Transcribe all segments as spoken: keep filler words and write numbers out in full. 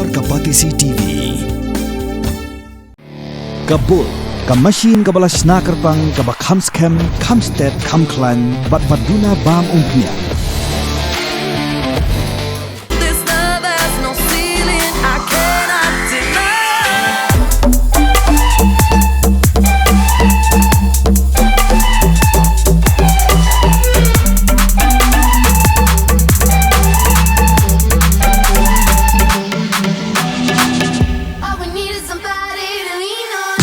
Ka Batesi T V. Ka bul, ka machine kaba la shna kyrpang, kaba kham skhem, kham stet, kham khlaiñ, bad ba duna bam umphniang. This love has no ceiling, I cannot deny. All we need is somebody to lean on.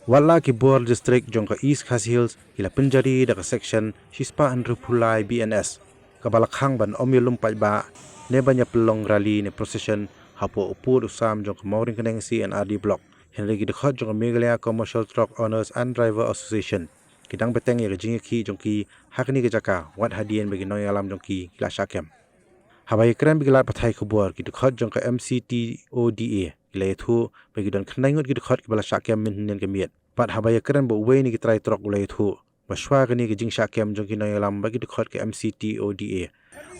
Wat la ki bor district jong ka East Khasi Hills ki la pynjari da ka section shispah hynriewphew lai B N S, kaba la khang ban ym ïalum paidbah ne ban ïa pynlong rally ne procession hapoh u pud u sam jong ka Mawryngkneng C and R D Block. Hynrei ki dkhot jong ka Meghalaya Commercial Truck Owners and Driver Association ki dang bteng ïa ka jingïakhih jong ki ha kane ka jaka, wat hadien ba ki nongïalam jong ki ki la shah kem. Haba ïakren bad ki lad pathai khubor, ki dkhot jong ka M C T O D A ki la ïathuh ba ki don khyndai ngut ki dkhot kiba la shah kem mynhynnin ka miet. Bad haba ïakren bad uwei na ki trai trok, u la ïathuh ba shwa kane ka jingshah kem jong ki nongïalam bad ki dkhot ka M C T O D A,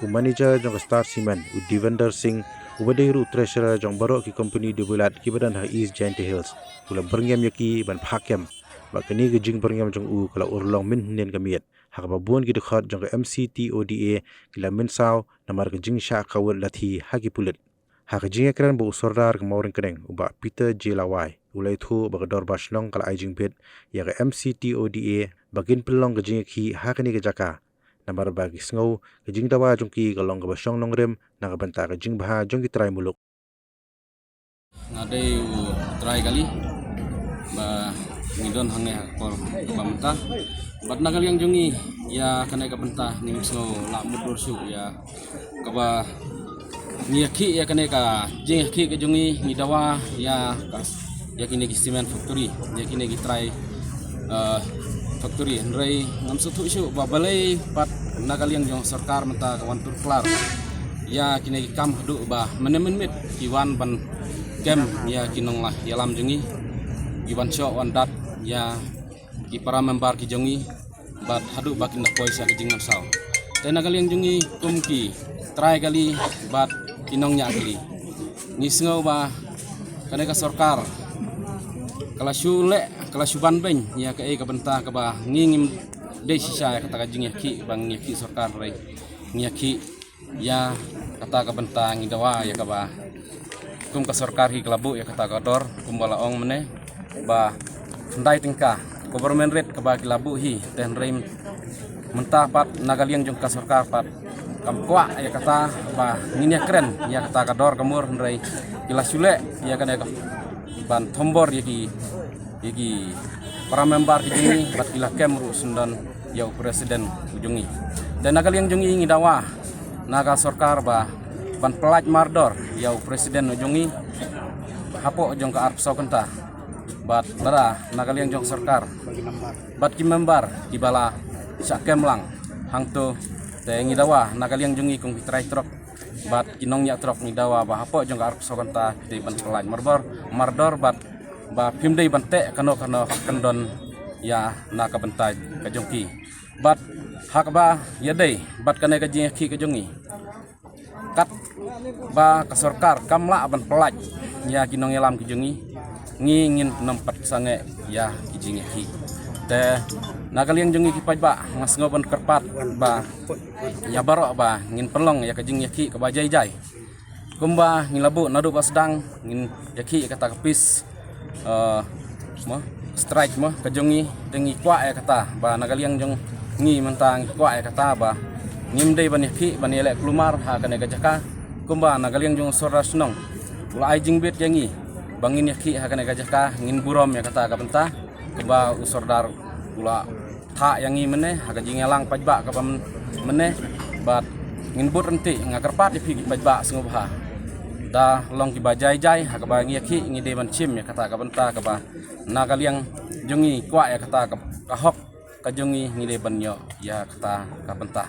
u manager jong ka Star Cement, u Devender Singh, uba dei ruh u treasurer jong baroh ki kompani duwai lad kiba don ha East Jaintia Hills, u la byrngem ïa ki ban phah kem. Bad kane ka jingbyrngem jong u ka la urlong mynhynnin ka miet, ha kaba bun ki dkhot jong ka M C T O D A ki la mynsaw namar ka jingshah kawut lathi ha ki pulit. Ha ka jingïakren bad u Sordar ka Mawryngkneng, u Bah Peter J Lawai, u la ïathuh ba ka dorbar shnong ka la ai jingbit ïa ka M C T O D A ba kin pynlong ka jingïakhih ha kane ka jaka, namar ba ki sngew ka jingdawa jong ki ka long kaba shong nongrim na ka bynta ka jingbha jong ki trai muluk. Nga dei u trai kali ba ngi don hangne ha ka por kaba mynta. Bad na ka liang jong ngi, ïa kane ka bynta ngim sngew lah mutdur shuh ïa kaba ngi ïakhih ïa kane ka jingïakhih ka jong ngi. Ngi dawa ïa ka, ïa kine ki cement factory, ïa kine ki trai, eh, factory. Hynrei ngam sngewthuh shuh ba balei pat na ka liang jong sorkar mynta ka wan tur klar ïa kine ki kam haduh ba mynne mynmiet ki wan ban kem ïa ki nongïalam jong ngi, ki wan shoh wan dat ïa ki para member ki jong ngi, bad haduh ba kin da poi sha ka jingmynsaw. Te na ka liang jong ngi kum ki trai kali bad ki nongñiah kali, ngi sngew ba kane ka sorkar ka la shu leh, ka la shu ban beiñ ïa kaei ka bynta kaba ngi ngim dei shisha ïa kata ka jingïakhih ba ngi ïakhih sorkar, hynrei ngi ïakhih ïa kata ka bynta. Ngi dawa ïa kaba kum ka sorkar hi ka la buh ïa kata ka dor kumba la ong mynne ba khyndai tyngka government rate kaba ki la buh hi. Te hynrei mynta pat na ka liang jong ka sorkar pat kam kwah ïa kata ba ngin ïakren ïa kata ka dor ka mur, hynrei ki la shu leh ïa kane ka ban thombor ïa ki, ïa ki para member ki jong ngi bad ki la kem ruh syndon ïa u president u jong ngi. Te na ka liang jong ngi ngi dawa na ka sorkar ba ban pyllait mardor ïa u president u jong ngi hapoh jong ka arphew saw kynta. Bad lada na ka liang jong sorkar bad ki member kiba la shah kem lang hangto, te ngi dawa na ka liang jong ngi kum ki trai trok bad ki nongñiah trok ngi dawa ba hapoh jong ka arphew saw kynta ki dei ban pyllait mardor, mardor bad ba phim dei ban teh kano kano ka kyndon ïa na ka bynta ka jong ki. Bad ha kaba ïadei bad kane ka jingïakhih ka jong ngi, katba ka sorkar kam lah ban pyllait ïa ki nongïalam ki jong ngi, ngi ngin nym pat sangeh ïa ki jingïakhih. Te na ka liang jong ngi ki paidbah, nga sngew ban kyrpad ba ïa baroh ba ngin pynlong ïa ka jingïakhih kaba jai jai. Kumba ngi la buh naduh ba sdang, ngin ïakhih ïa kata ka peace, eh, mo, strike mo, ka jong ngi, te ngi kwah ïa kata ba na ka liang jong ngi mynta ngi kwah ïa kata ba ngim dei ban ïakhih ban ïaleh kulmar ha kane ka jaka. Kumba na ka liang jong u sordar shnong u la ai jingbit ïa ngi ba ngin ïakhih ha kane ka jaka, ngin burom ïa kata ka bynta. Kumba u sordar u la thah ïa ngi mynne ha ka jingïalang paidbah kaba mynne, bad ngin bud ryntih. Nga kyrpad ïa phi ki paidbah sngewbha, da long kiba jai jai, ha kaba ngi ïakhih ngi dei ban shim ïa kata ka bynta kaba na ka liang jong ngi kwah ïa kata ka, ka hok ka jong ngi, ngi dei ban ïoh ïa kata ka bynta.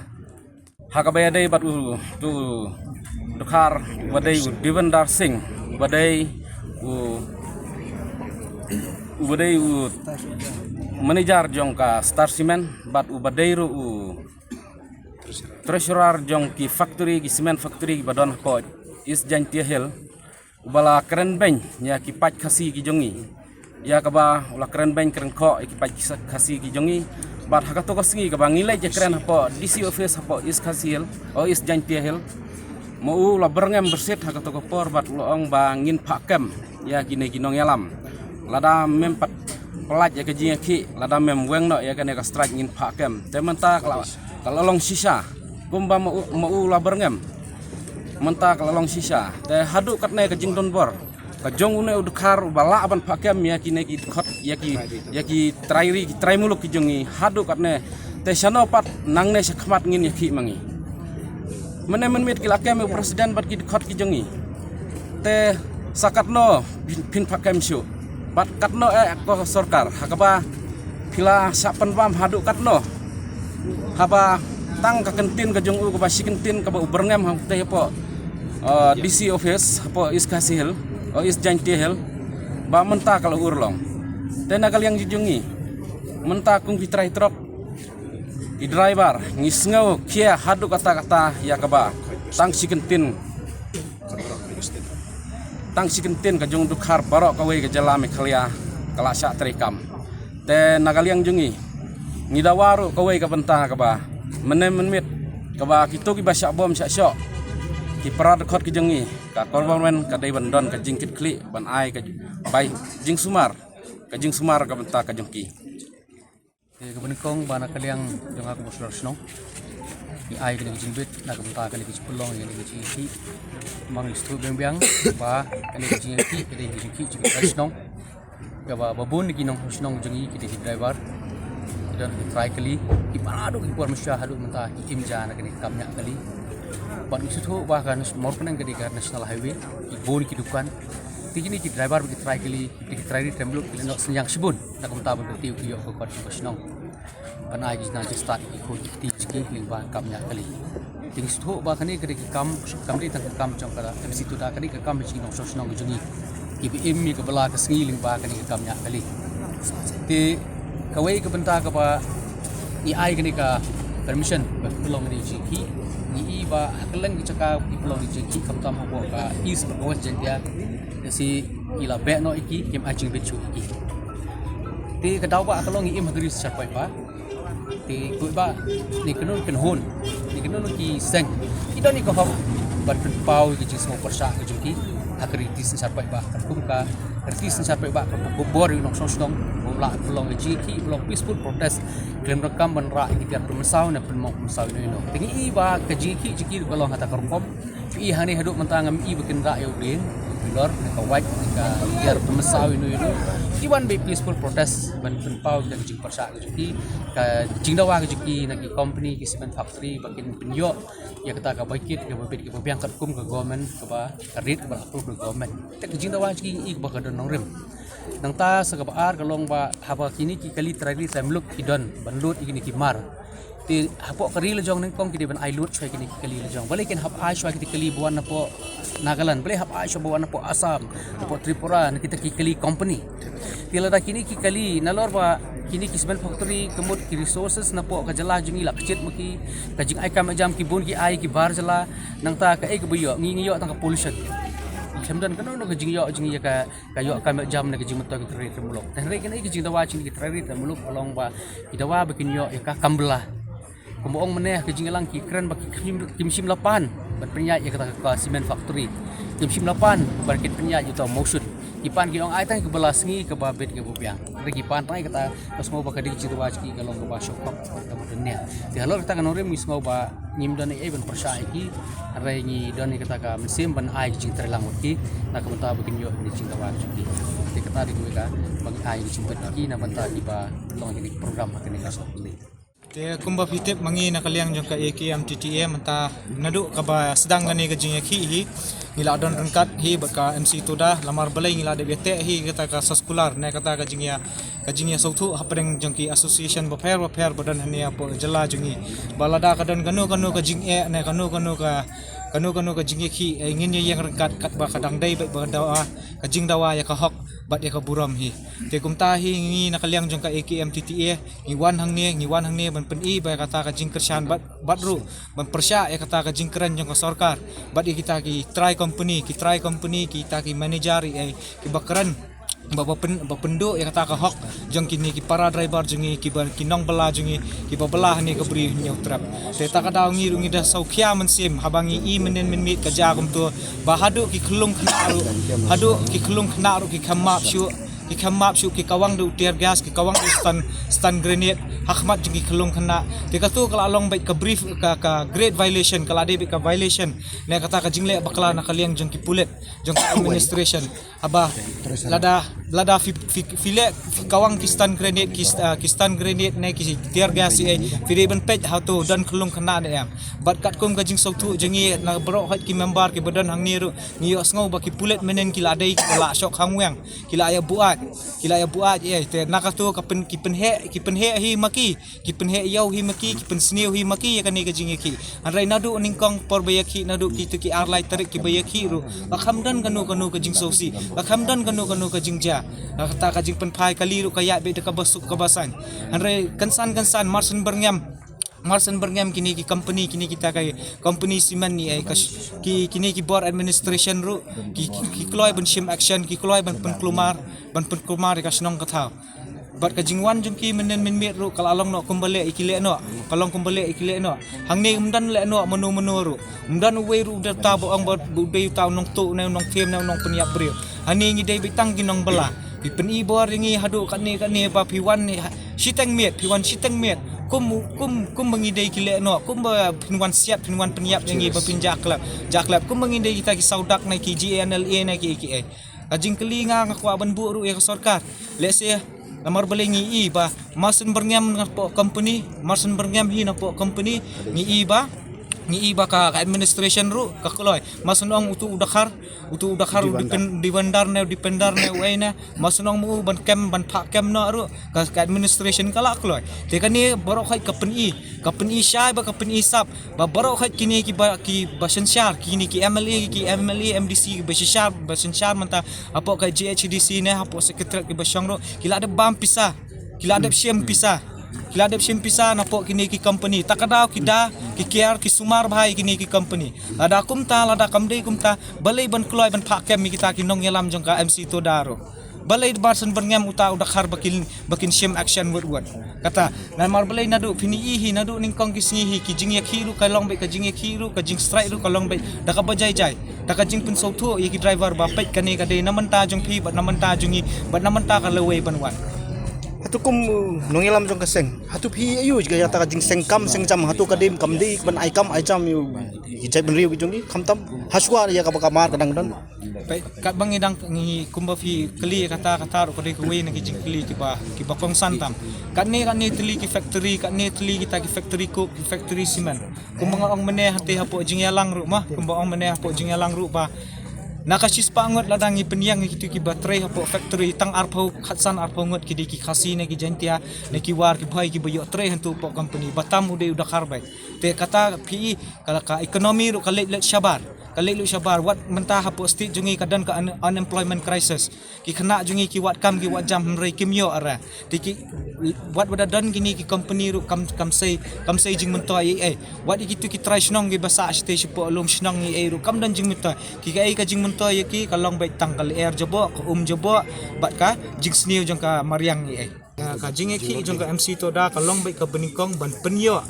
Ha kaba ïadei bad uto u dkhar uba dei u Devender Singh, uba dei u Uba dei u manager jong ka Star Cement bad uba dei ruh u treasurer jong ki factory, ki cement factory kiba don hapoh East Jaintia Hills, uba la kren beiñ ïa ki paid Khasi ki jong ngi, ïa kaba u la kren beiñ kren khoh ïa ki paid Khasi ki jong ngi. Bad ha kato ka sngi kaba ngi leit ïakren hapoh D C office hapoh East Khasi Hills, o East Jaintia Hills, ma u la byrngem byrsit ha kato ka por bad u la ong ba ngin phah kem ïa kine ki nongïalam. Lada mem pat pyllait ïa ka jingïakhih, lada mem weng noh ïa kane ka strike, ngin phah kem. Te mynta ka la, ka la long shisha. Kumba ma u, ma u la byrngem, mynta ka la long shisha. Te haduh katne ka jingdonbor ka jong une u dkhar uba lah ban phah kem ïa kine ki dkhot, ïa ki, ïa ki trai ri, ki trai muluk ki jong ngi haduh katne. Te shano pat nangne shakhmat ngin ïakhih ma ngi? Mynne mynmiet ki la kem ïa u president bad ki dkhot ki jong ngi. Te sa katno phin, phin phah kem shuh? Bad katno eh ko sorkar ha kaba phi la shah pynbam haduh katno? Haba tang ka kyntien ka jong u kaba shi kyntien kaba u byrngem hangtei hapoh, eh, D C office hapoh East Khasi Hills, o East Jaintia Hills, ba mynta ka la urlong. Te na ka liang jong ngi, mynta kum ki trai trok, ki driver, ngi sngew khia haduh katta katta ïa kaba tang shi kyntien, tang shi kyntien ka jong u dkhar baroh kawei ka jylla Meghalaya ka la shah treikam. Te na ka liang jong ngi, ngi dawa ruh kawei ka bynta kaba mynne mynmiet, kaba kito kiba shah bom shah shoh, ki para dkhot ki jong ngi, ka government ka dei ban don ka jingkitkhlieh ban ai ka bai jingsumar, ka jingsumar ka bynta ka jong ki. Te kaba nyngkong ba na ka liang jong nga kum u shnong, ngi ai kane ka jingbit na ka bynta kane ka jingpynlong ïa kane ka jingïakhih. Ngi sngewthuh biang biang ba kane ka jingïakhih ka dei ka jingïakhih jong ki trai shnong, kaba babun ki nongshong shnong jong ngi ki dei ki driver, ki don ki trai kali, kiba haduh ki por mynshuwa haduh mynta ki im ja na kane ka kam ñiah kali. Bad ngi sngewthuh ba ka nas-, mor pyneng ka dei ka National Highway, ki bun ki dukan. Te kine ki driver bad ki trai kali, ki trai ri trai muluk ki la noh synñiang shibun na ka bynta ban kyntiew ki ïoh ka kot jong ka shnong, ban ai ki jingstad ki khun ki kti jong ki lyngba ka kam ñiah kali. Te ngi sngewthuh ba kane ka dei ka kam, kam dei tang ka kam jong ka M C Tuda, ka dei ka kam jong ki nongshong shnong jong ngi kiba im ïa ka bylla ka sngi lyngba kane ka kam ñiah kali. Te kawei ka bynta kaba ngi ai kane ka permission ba pynlong kane ka jingïakhih, ngi i ba ha kylleng ki jaka ki pynlong kane ka jingïakhih, khamtam hapoh ka East bad West Jaintia, te shi ngi la beh noh ïa ki, kim ai jingbit shuh ïa ki. Te ka daw ba ka long ngi im ha ka ri synshar paidbah. Te kawei ba ne kano kano hun, ne kano kano ki seng, ki don ïa ka hok ban pynpaw ïa ka jingsngew pyrshah ka jong ki ha ka riti synshar paidbah, katkum ka riti synshar paidbah, katkum ka bor ïa u nongshong shnong, ba u lah pynlong ïa ka jingïakhih, pynlong peaceful protest, khlem donkam ban rah ïa ki tiar pynmynsaw ne pynmong pynmynsaw ïano ïano. Te ngi i ba ka jingïakhih jong ki ka long ha kata ka rukom. Phi i hangne haduh mynta ngam i ba kin rah ïa u dieng, u bilor, ne ka wait, ne ka tiar pynmynsaw ïano ïano. Ki wan beit peaceful protest ban pynpaw ïa ka jingpyrshah ka jong ki, ka jingdawa ka jong ki na ki company, ki cement factory, ba kin pynïoh ïa kata ka bai kit kaba bit kaba biang katkum ka government, kaba ka rate kaba approve da ka government. Te ka jingdawa jong ki ngi i ba ka don nongrim. Nangta sa kaba ar ka long ba haba kine ki kali trai ri trai muluk ki don ban lut ïa kine ki mar, te hapoh ka ri la jong nyngkong ki dei ban ai lut shuwa ïa kine ki kali la jong. Balei kin hap ai shuwa ïa kine ki kali ba wan napoh Nagaland, balei hap ai shuwa ba wan napoh Assam, napoh Tripura, na kita ki kali company? Te lada kine ki kali, nalor ba kine ki cement factory, ka mut ki resources napoh ka jylla jong ngi la kjit ma ki, ka jingai kam jam ki bun ki ai ki bar jylla. Nangta kaei kaba ïoh, ngi ngi ïoh tang ka pollution. Khlem don kano kano ka jingïoh jong ngi ïa ka ka ïoh kam jam ne ka jingmyntoi ka trai ri trai muluk. Te hynrei kane ka jingdawa jong ki trai ri trai muluk ka long ba ki dawa ba kin ïoh ïa ka kam bylla. Kumba ong mynne ha ka jingïalang ki kren ba ki kim, kim shym la pan ban pynïaid ïa kata ka cement factory. Kim shym la pan ban kin pynïaid ïa uta u mawshun. Ki pan ki ong ai tang ka bylla sngi kaba bit kaba biang. Hynrei ki pan tang ïa kata, ka sngew ba ka dei ka jingdawa jong ki ka long kaba shoh kop, kaba dang nia. Te halor kata ka nongrim ngi sngew ba ngim don ei ei ban pyrshah ïa ki, hynrei ngi don ïa kata ka mynsiem ban ai ka jingtreilang bad ki na ka bynta ba kin ïoh ïa ka jingdawa jong ki. Te kata dei kawei kaba ngi ai ka jingbit ïa ki na ka bynta kiba long ïa kane ka program ha kane ka shnong. Te kumba phi tip ma ngi na ka liang jong ka A K M T T A mynta naduh kaba sdang kane ka jingïakhih hi, ngi la don ryngkat hi bad ka M C Tuda, lamar balei ngi la dep ïateh hi kata ka soskular ne kata ka jingïa, ka jingïasngewthuh hapdeng jong ki association bapher bapher ba don hangne hapoh jylla jong ngi. Ba lada ka don kano kano ka jingeh ne kano kano ka, kano kano ka jingïakhih, eh, ngin ïa ïeng ryngkat katba ka dang dei bad ba ka dawa, ka jingdawa ïa ka hok. bad ïa ka burom hi. Te kumta hi ngi na ka liang jong ka A K M T T A ngi wan hangne, ngi wan hangne ban pyni ba ïa kata ka jingkyrshan bad, bad ruh ban pyrshah ïa kata ka jingkren jong ka sorkar bad ïa kita ki trai company, ki trai company, kita ki manager ïa kiba kren ba, ba pyn, ba pynduh ïa kata ka hok jong kine ki para driver jong ngi, kiba ki nongbylla jong ngi, kiba bylla hane ka Bri Hynñiewtrep. Te ta ka daw ngi ruh ngi da sngewkhia mynsiem haba ngi i mynnin mynmiet ka jia kumto, ba haduh ki khyllung khynnah ruh, haduh ki khyllung khynnah ruh ki kham map shuh, ki kham map shuh, ki kawang da u tear gas, ki kawang da u stun, stun grenade ha khmat jong ki khyllung khynnah. Te kato ka la long beit ka brief, ka, ka great violation, ka la dei beit ka violation na kata ka jingleh bakla na ka liang jong ki pulit, jong ka administration. Haba lada, lada phi, phi, phi leh, phi kawang ki stun grenade, ki st-, ah, ki stun grenade ne ki tear gas ïa, phi dei ban peit hato don khyllung khynnah ne em. Bad katkum ka jingsngewthuh jong ngi na baroh hoi ki member kiba don hangne ruh, ngi ïohsngew ba ki pulit mynnin ki la dei kiba la shoh khang weng, ki la ïa buaid, ki la ïa buaid ïa. Te na kato ka pyn, ki pynheh, ki pynheh hi ma ki, ki pynheh ïew hi ma ki, ki pynsniew hi ma ki ïa kane ka jingïakhih. Hynrei naduh nyngkong por ba ïakhih, naduh kito ki ar lai tarik kiba ïakhih ruh, la kham don kano kano ka jingsngewsih, la kham don kano kano ka jingjia. La kata ka jingpynphai kali ruh ka ïaid beit da kaba suk kaba saiñ. Hynrei kynsan kynsan mar syn byrngem, mar syn byrngem kine ki company, kine kita ki company cement ïa, ka sh-, ki, kine ki bor administration ruh ki, ki, ki kloi ban shim action, ki kloi ban pynkulmar, ban pynkulmar ïa ka shnong ka thaw. Bad ka jingwan jong ki mynnin mynmiet ruh ka la long noh kumba leh ïa ki leh noh, ka long kumba leh ïa ki leh noh. Hangne ym don leh noh mano mano ruh. Ym don uwei ruh u da uta ba ong ba u dei uta u nongtuh ne u nongthiem ne u nongpynïap briew. Hangne ngi dei beit tang ki nongbylla. Phi pyni bor ïa ngi haduh katne katne ba phi wan ne ha, shiteng miet, phi wan shiteng miet. Kum, kum, kumba ngi dei ki leh noh, kumba phin wan siat, phin wan pynïap ïa ngi ba phin jah klep, jah klep. Kumba ngi dei kita ki Sawdak ne ki G N L A ne ki, ki, eh. Ka jingkylli nga, nga kwah ban buh ruh ïa ka sorkar. Lehse namar balei ngi i ba mar syn byrngem napoh company, mar syn byrngem hi napoh company, ngi i ba, ngi i ba ka, ka administration ruh ka kloi. Mar syn ong utu u Dkhar, utu u Dkhar u depend-, Dewandar ne, u Dipendar ne, uei ne, mar syn ong ma u ban kem, ban phah kem noh ruh ka, ka administration ka la kloi. Te kane baroh hoi ka pyni, ka pyni shai bad ka pyni sap ba baroh hoi kine kiba, kiba synshar, kine ki M L A, ki M L A, M D C kiba synshar, ba synshar mynta hapoh ka G H A D C ne hapoh Secretariat kiba shong ruh ki la dep bam pisa, ki la dep shim pisa, ki la dep shim pisa napoh kine ki company. Ta ka daw ki da, ki kiar, ki sumar bha ïa kine ki company. Lada kumta, lada kam dei kumta, balei ban kloi ban phah kem ïa kita ki nongïalam jong ka M C Toda ruh? Balei mar syn byrngem uta u Dkhar ba kin, ba kin shim action wut wut? Kata, namar balei naduh phin i hi, naduh nyngkong ki sngi hi, ki jingïakhih ruh ka long beit, ka jingïakhih ruh, ka jingstrike ruh ka long beit da kaba jai jai, da ka jingpynsngewthuh ïa ki driver ba peit kane ka dei na bynta jong phi bad na bynta jong ngi bad na bynta ka lawei ban wan. Hato kum, uh, nongïalam jong ka seng, hato phi ïohi ïa kata ka jingseng kam seng jam, hato ka dei kam dei ban ai kam ai jam ïa ki jaitbynriew ki jong ngi, khamtam hashwa ïa kaba ka mar ka dang don? Peit, katba ngi dang, ngi kumba phi kylli kata, kata ruh ka dei kawei na ki jingkylli kiba, kiba kongsan tam. Katne, katne tylli ki factory, katne tylli kita ki factory coke, ki factory cement. Kumba nga ong mynne hangtei hapoh jingïalang ruh ma, kumba ong mynne hapoh jingïalang ruh ba na ka shispah ngut lada ngi pynïeng ïa kito kiba trei hapoh factory, tang arphew, khatsan arphew ngut ki dei ki Khasi ne ki Jaintia ne ki War, ki Bhoi kiba ïoh trei hangto hapoh company, ba tam u dei u Dkhar beit. Te kata phi i ka, ka economy ruh ka leit lut shabar. Ka leit lut shabar, wat mynta hapoh state jong ngi ka don ka un-, unemployment crisis. Ki khynnah jong ngi ki wad kam ki wad jam hynrei kim ïoh ara. Te ki, wat wat da don kine ki company ruh kam, kam sei, kam sei jingmyntoi ei ei. Wat ïa kito ki trai shnong kiba sah shatei shapoh lum shnong ei ei ruh kam don jingmyntoi. Ki kaei ka jingmyntoi ïa ki, ka long beit tang ka lyer jaboh, ka um jaboh bad ka jingsniew jong ka mariang ei ei. Ka, ka jingïakhih jong ka M C Toda ka long beit kaba nyngkong ban pynïoh,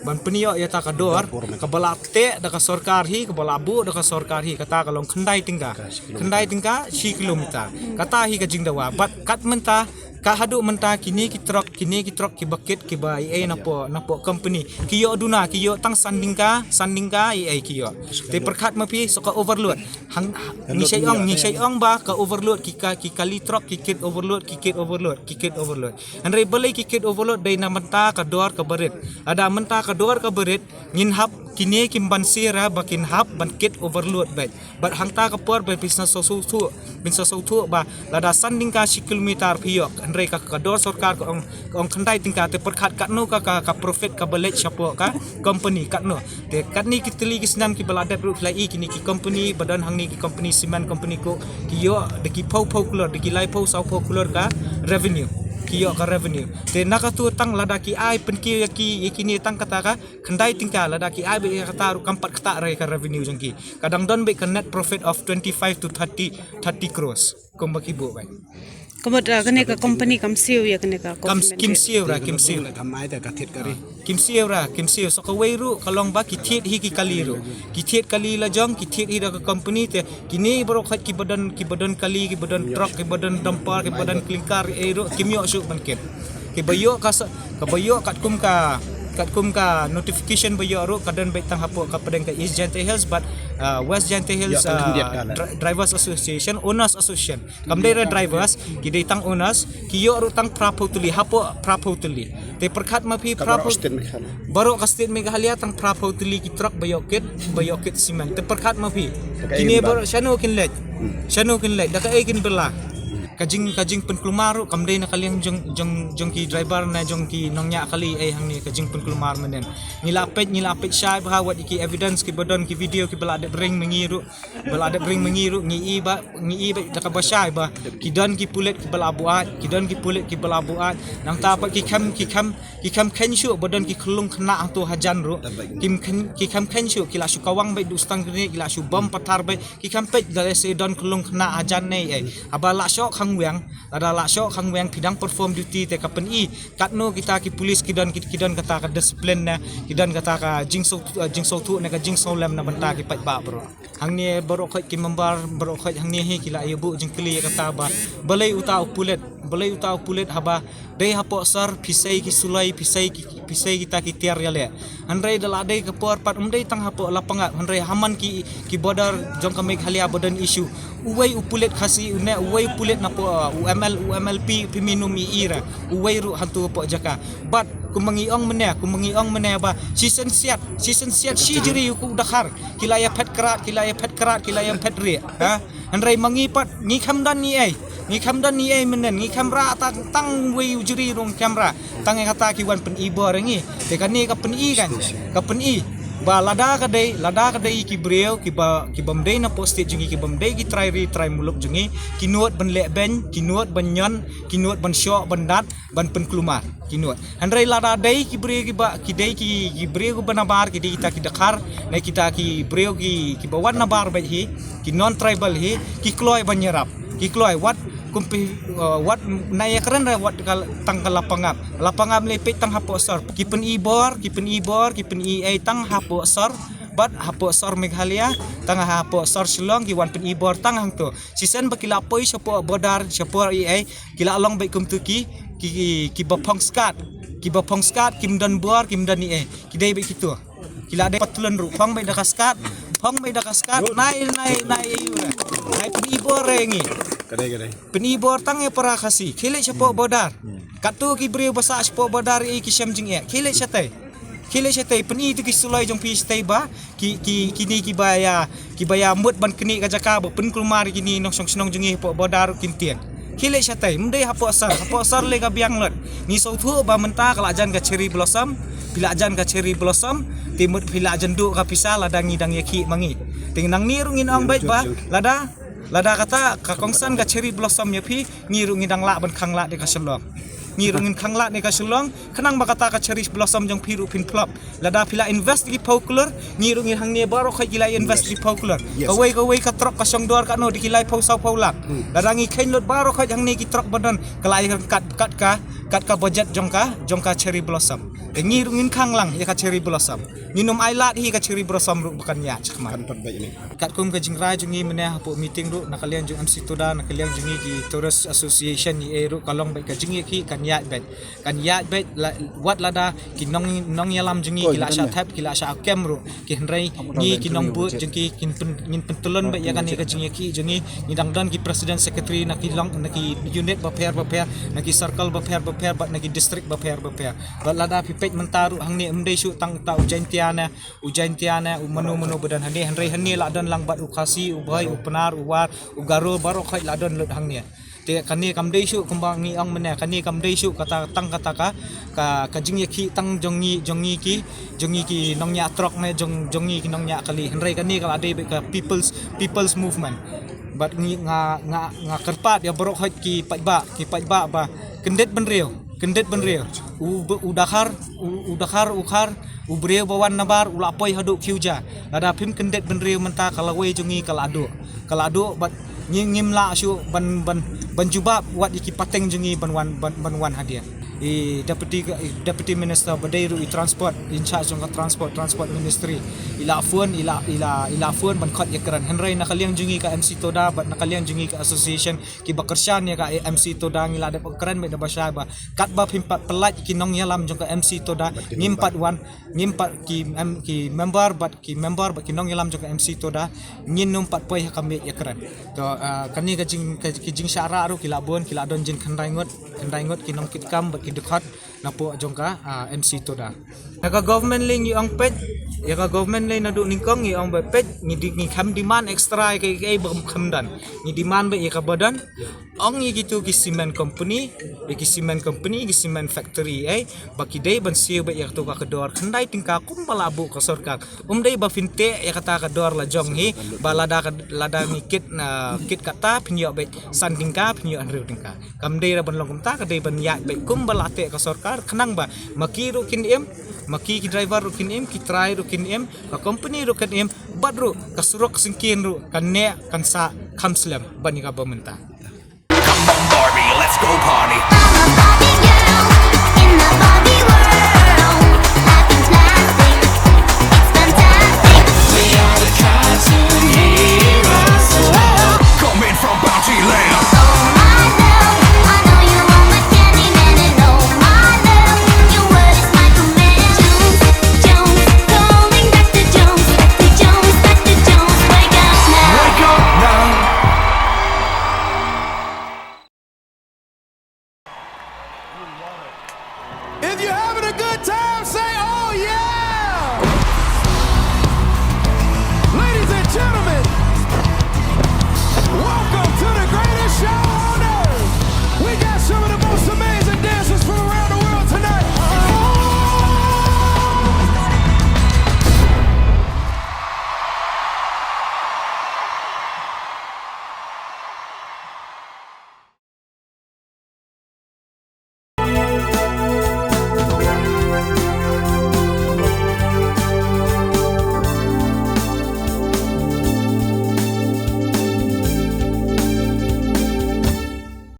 ban pynïoh ïa ta ka dor kaba la teh da ka sorkar hi, kaba la buh da ka sorkar hi, kata ka long khyndai tyngka, khyndai tyngka shi kilometer. Kata hi ka jingdawa. Bad kat mynta, ka haduh mynta kine ki trok, kine ki trok kiba kit kiba ei ei napoh, napoh company, ki ïoh duna, ki ïoh tang san tyngka, san tyngka ei ei ki ïoh. Te pyrkhat ma phi, so ka overload. Hang, ngi shait ong, ngi shait ong ba ka overload ki ka, ki kali trok ki kit overload, ki kit overload, ki kit overload. Hynrei balei ki kit overload? Dei na mynta ka dor kaba rit. Lada mynta ka dor kaba rit, ngin hap Kine kim ban sir ba kin hap ban kit overload bad. Bad hangta ka por ba phin sa sngewthuh, phin sa sngewthuh ba lada san tyngka shi kilometer phi ïoh, hynrei ka, ka dor sorkar ka ong, ka ong khyndai tyngka, te pyrkhat katno ka, ka, ka profit kaba leit shapoh ka company katno. Te katne ki tylli ki snem kiba la dep ruh phi la i kine ki company ba don hangne, ki company cement, company coke, ki ïoh da ki phew phew klur, da ki laiphew sawphew klur ka revenue. Ki ïoh ka revenue. Te na katu tang lada ki ai pynkiew ïa ki, ïa kine tang kata ka khyndai tyngka, lada ki ai beit ïa kata ruh kam pat ktah re ka revenue jong ki. Ka dang don beit ka net profit of twenty-five to thirty, thirty crores. Kumba ki buh beit. Ka mut, ah, kane ka company kam siew ïa kane ka Kam, coke kim siew ra, kim siew. Kam ai da ka thied kali. Kim siew ra, kim siew. Sa kawei ruh ka long ba ki thied hi ki kali ruh. Ki thied kali la jong, ki thied hi da ka company, te kine baroh khoit kiba don, kiba don kali, kiba don truck, kiba don dumper, kiba don clinker, eh ruh kim ïoh shuh ban kit. Kiba ïoh ka sa, kaba ïoh katkum ka, katkum ka notification ba ïoh ruh ka don beit tang hapoh ka pdeng ka East Jaintia Hills bad, ah, West Jaintia Hills, ah, Dri-, Drivers Association, Owners Association. Kam dei re drivers, ki dei tang owners, ki ïoh ruh tang phra phew tylli, hapoh phra phew tylli. Te pyrkhat ma phi phra phew, baroh ka state Meghalaya tang phra phew tylli ki truck ba ïoh kit, ba ïoh kit cement. Te pyrkhat ma phi. Kine baroh shano kin leit. Shano kin leit. Da kaei kin bylla. Ka jing, ka jingpynkulmar ruh kam dei na ka liang jong, jong, jong ki driver ne jong ki nongñiah kali ei hangne, ka jingpynkulmar mynnin. Ngi la peit, ngi la peit shai bha wat ïa ki evidence kiba don, ki video kiba la dep ring ma ngi ruh. Ba la dep ring ma ngi ruh, ngi i ba, ngi i ba da kaba shai ba ki don ki pulit kiba la buaid, ki don ki pulit kiba la buaid. Nangta pat ki khem, ki khem, ki khem kheiñ shuh ba don ki khyllung khynnah hangto hajan ruh. Kim kheiñ, ki khem kheiñ shuh, ki la shu kawang beit da u stang grenade, ki la shu bom pathar beit. Ki khem peit da lehse don khyllung khynnah hajan ne ei. Haba la shoh khang weng, lada la shoh khang weng phi dang perform duty te ka pyni katno kita ki police ki don, ki, ki don kata ka discipline ne, ki don kata ka jingsngew, jingsngewthuh ne ka jingsngewlem na bynta ki paidbah baroh. Hangne baroh khoit ki member, baroh khoit hangne hi ki la ïa buh jingkylli ïa kata ba balei uta u pulit, balei uta u pulit haba dei hapoh sor phi sei ki suloi, phi sei ki, phi sei kita ki tiar ïaleh. Hynrei da la dei ka por pat um dei tang hapoh Lapangap, hynrei ha man ki, ki border jong ka Meghalaya ba don issue. Uwei u pulit Khasi une, uwei u pulit napoh, uh, u M L, u M L P phi mynno i ira. Uwei ruh hangto hapoh jaka. Bad kumba ngi ong mynne, kumba ngi ong mynne ba shisien siat, shisien siat shi jri u ku dakhar. Ki la ïa phet krat, ki la ïa phet krat, ki la ïa phet rieh. Ha? Hynrei ma ngi pat, ngi khem don ni ei. Ngi khem don ni ei mynnin, ngi khem rah tang, tang wei u jri ruh ngi khem rah. Tang ïa kata ki wan pyni bor ïa ngi. Te kane ka pyni kan, ka pyni. Ba lada ka dei, lada ka dei ki briew, kiba, kibym dei napoh state jong ngi, kibym dei ki trai ri, trai muluk jong ngi, ki nud ban leh beiñ, ki nud ban ñion, ki nud ban shoh, ban dat, ban pynkulmar. Ki nud. Hynrei lada dei ki briew kiba, ki dei ki, ki briew kiba nabar, ki dei kita ki dakhar, ne kita ki briew ki, kiba wan nabar beit hi, ki non tribal hi, ki kloi ban ïarap. Ki kloi wat kumpi, uh, wat na ïa kren re wat ka, tang ka Lapangap. Lapangap leh peit tang hapoh sor. Ki pyni bor, ki pyni bor, ki pyni ei tang hapoh sor. Bad hapoh sor Meghalaya, tang hapoh sor Shillong, ki wan pyni bor tang hangto. Shisien ba ki la poi shapoh border, shapoh ei ei, ki la long beit kumto ki, ki, ki, kiba phong skat. Kiba phong skat, kim don bor, kim don ei ei. Ki dei beit kito. Ki la dei patlun ruh, phong beit da ka skat, phong beit da ka skat, nai, nai, nai, nai pyni bor ïa ngi. Ka dei, ka dei. Pyni bor tang ïa para Khasi, khie leit shapoh border. Katto ki briew ba sah shapoh border ïa ki shem jingeh. Khie leit shatei. Khie leit shatei, pyni to ki suloi jong phi shatei ba ki, ki, kine kiba ïa, kiba ïa mut ban knieh ka jaka ba pynkulmar kine nongshong shnong jong ngi hapoh border ruh kin tieng. Khie leit shatei, ym dei hapoh sor, hapoh sor leh ka biang lut. Ngi sngewthuh ba mynta ka la jan ka cherry blossom, phi la jan ka cherry blossom, te mut phi la jan duh ka pisa lada ngi dang ïa khih ma ngi. Te nangne ruh ngin ong beit ba lada, lada kata ka kongsan ka cherry blossom ïa phi, ngi ruh ngi dang lah ban khanglad ïa ka Shillong. Ngi ruh ngin khanglad ïa ka Shillong, khnang ba kata ka cherry blossom jong phi ruh phin flop. Lada phi la invest ki phew klur, ngi ruh ngi hangne baroh khoit ki la invest ki phew klur. Kawei kawei ka truck ka shong dor katno, da ki laiphew sawphew lak. Lada ngi kheiñ lut baroh khoit hangne ki truck ba don, ka la ïa kat, kat ka, kat ka budget jong ka, jong ka cherry blossom. Te ngi ruh ngin khang lang ïa ka cherry blossom. Ngin ym ai lad hi ka cherry blossom ruh ba kan ïaid shakhmat. Katkum ka jingrai jong ngi mynne hapoh meeting ruh, na ka liang jong M C Tuda, na ka liang jong ngi ki Tourist Association, ngi ei ruh ka long beit ka jingïakhih, kan Ïaid beit, kan ïaid beit la, wat lada ki nong, nongïalam jong ngi ki la shah thep, ki la shah kem ruh ki, hynrei ngi ki nongbud jong ki ngin pyn, ngin pyntylun beit ïa kane ka jingïakhih jong ngi. Ngi dang don ki president secretary na ki long, na ki unit bapher bapher, na ki circle bapher bapher bad na ki district bapher bapher. Bad lada phi peit mynta ruh hangne, ym dei shuh tang uta u Jaintia ne, u Jaintia ne, u mano mano ba don hangne, hynrei hangne la don lang bad u Khasi, u Bhoi, u Pnar, u War, u Garo, baroh khoit la don lut hangne. Te kane kam dei shuh kumba ngi ong mynne, kane kam dei shuh kata, tang kata ka, ka, ka jingïakhih tang jong ngi, jong ngi ki, jong ngi ki nongñiah trok ne, jong, jong ngi ki nongñiah kali. Hynrei kane ka la dei beit ka people's, people's movement. Bad ngi, nga, nga, nga kyrpad ïa baroh khoit ki paidbah, ki paidbah ba kyndit bynriew, kyndit bynriew. U, u Dkhar, u, u Dkhar, u Khar, u briew ba wan nabar u la poi haduh Khiuja. Lada phim kyndit bynriew mynta ka lawei jong ngi ka la duh, ka la duh bad ngi, ngim lah shuh ban, ban, ban jubab wat ïa ki pateng jong ngi ban wan, ban, ban wan hadia. I deputy, i deputy minister ba dei ruh i transport, in charge jong ka transport, transport ministry, i la phone, i la, i la, i la phone ban khot ïakren. Hynrei na ka liang jong ngi ka M C Toda bad na ka liang jong ngi ka association kiba kyrshan ïa ka M C Toda, ngi la dep kren beit da ba shai ba katba phim pat pyllait ki nongïalam jong ka M C Toda, ngim pat wan, ngim pat ki, em, ki member bad ki member bad ki nongïalam jong ka M C Toda, ngin ym pat poi ha ka miej ïakren. To, ah, kane ka jing, ka, ki jingshah rah ruh ki la bun, ki la don jingkhyndai ngut, khyndai ngut ki nongkitkam bad ki dkhot napoh jong ka, ah, M C Toda. Na ka government lei ngi ong peit, ïa ka government lei naduh nyngkong ngi ong ba peit, ngi di, ngi kham demand extra ïa kaei kaei ba kham don. Ngi demand beit ïa kaba don. Ong ïa kitu ki cement company, ïa ki cement company, ki cement factory, eh, ba ki dei ban siew beit ïa katu ka kdor khyndai tyngka kumba la buh ka sorkar. Ym dei ba phin teh ïa kata ka dor la jong hi, ba lada ka, lada ngi kit na, kit kata phin ïoh beit san tyngka, phin ïoh hynriew tyngka. Kam dei ruh ban long kumta, ka dei ban ïaid beit kumba la teh ka sorkar, khnang ba ma ki ruh kin im, ma ki, ki driver ruh kin im, ki trai ruh kin im, ka company ruh kan im, bad ruh ka surok syngkien ruh kan neh kan sah kham slem ban ïa kaba mynta. Come on, Barbie, let's go party. I'm a Barbie girl in the Barbie world. Life is plastic, it's fantastic. We are the cartoon heroes. Coming from Bounty Land. Oh my love, I know you want my Candyman, and oh my love, your word is my command. Jones, Jones, calling Doctor Jones, Doctor Jones, Doctor Jones, wake up now. Wake up now. If you're having a good time, say, "Oh yeah!"